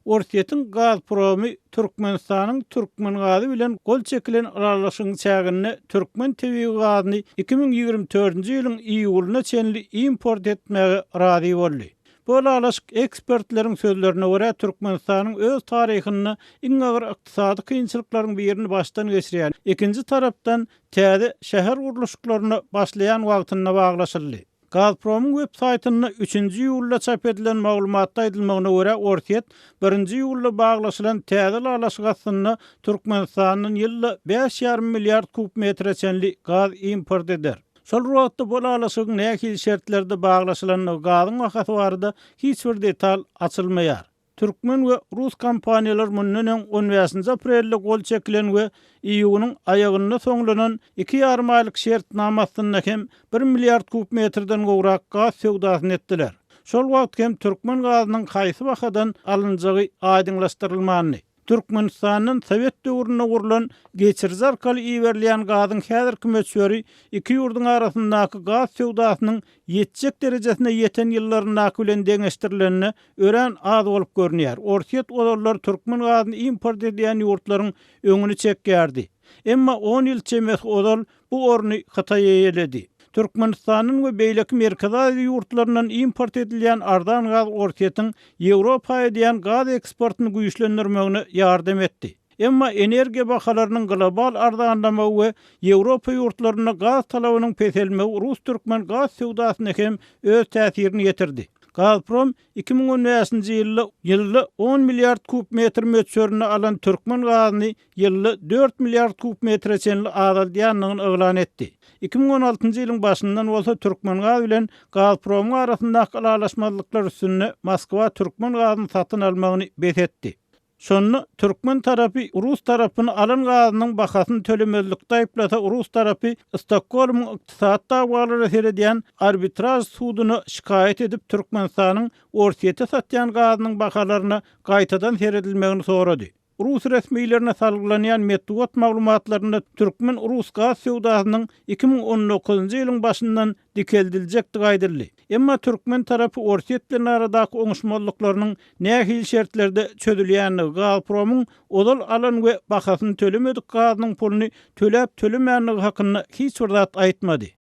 Orsýetiň Gazpromy Türkmenistanyň Türkmengazy bilen gol çekilen ylalaşygyň çäginde türkmen tebigy gazyny 2024-nji ýylyň iýulyna çenli import etmäge razy boldy. Bu ylalaşyk ekspertleriň sözlerine görä Türkmenistanyň öz taryhynda iň agyr ykdysady kynçylyklaryň birini başdan geçirýän, ikinji tarapdan täze şäher gurluşyklaryna başlaýan wagtynda baglaşyldy. Gazpromyň web saýtynda üçünji iýulda çap edilen maglumatda aýdylmagyna görä, Orsýet birinji iýulda baglaşylan täze ylalaşyk astynda Türkmenistandan ýylda bäş ýarym milliard kub metre çenli gaz import eder. Şol bir wagtda bu ylalaşygyň nähili şertlerde baglaşylandygy, gazyň bahasy barada hiç bir detal açylmaýar. Türkmen we rus kompaniýalar mundan öň on bäşinji aprelde gol çekilen we iýunyň aýagynda soňlanan iki ýarym aýlyk şertnama astynda hem bir milliard kub metrden gowrak gaz söwdasyny etdiler. Şol wagt hem türkmen gazynyň haýsy bahadan alynjagy aýdyňlaşdyrylmandy. Türkmenistandan sowet döwründe gurlan geçiriji arkaly iberilýän gazyň häzirki möçberi iki ýurduň arasyndaky gaz söwdasynyň ýetjek derejesine ýeten ýyllaryndaky bilen deňeşdirilende örän az bolup görünýär. Orsýet ozallar türkmen gazyny import edýän ýurtlaryň öňüni çekýärdi. Emma on ýyl çemesi ozal bu orny Hytaý eýeledi. Türkmenistandan we beýleki Merkezi Aziýa ýurtlaryndan import edilýän arzan gaz Orsýetiň Ýewropa edýän gaz eksportyny güýçlendirmegine ýardam etdi. Emma energiýa bahalarynyň global arzanlamagy we Ýewropa ýurtlarynda gaz talabynyň peselmegi rus-türkmen gaz söwdasyna hem öz täsirini ýetirdi. Gazprom 2015-nji ýylda ýylda on milliard kub metr möçberinde alan türkmen gazyny ýylda dört milliard kub metre çenli azaldýandygyny yglan etdi. 2016-njy ýylyň başyndan bolsa Türkmengaz bilen Gazpromyň arasyndaky ylalaşmazlyklar üstünde Moskwa türkmen gazyny satyn almagyny bes etdi. Şonda türkmen tarapy rus tarapyny alan gazynyň bahasyny tölemezlikde aýyplasa, rus tarapy Stokgolmyň ykdysady dawalara seredýän arbitraž suduna şikaýat edip, Türkmenistanyň Orsýete satýan gazynyň bahalaryna gaýtadan seredilmegini sorady. Rus resmilerine salgylanýan metbugat maglumatlarynda türkmen-rus gaz söwdasynyň 2019-njy ýylyň başyndan dikeldiljekdigi aýdyldy. Emma türkmen tarapy Orsýet bilen aradaky oňuşmazlyklarynyň nähili şertlerde çözülýändigi, Gazpromyň ozal alan we bahasyny tölemedik gazynyň puluny töläp-tölemändigi hakynda hiç bir zat aýtmady.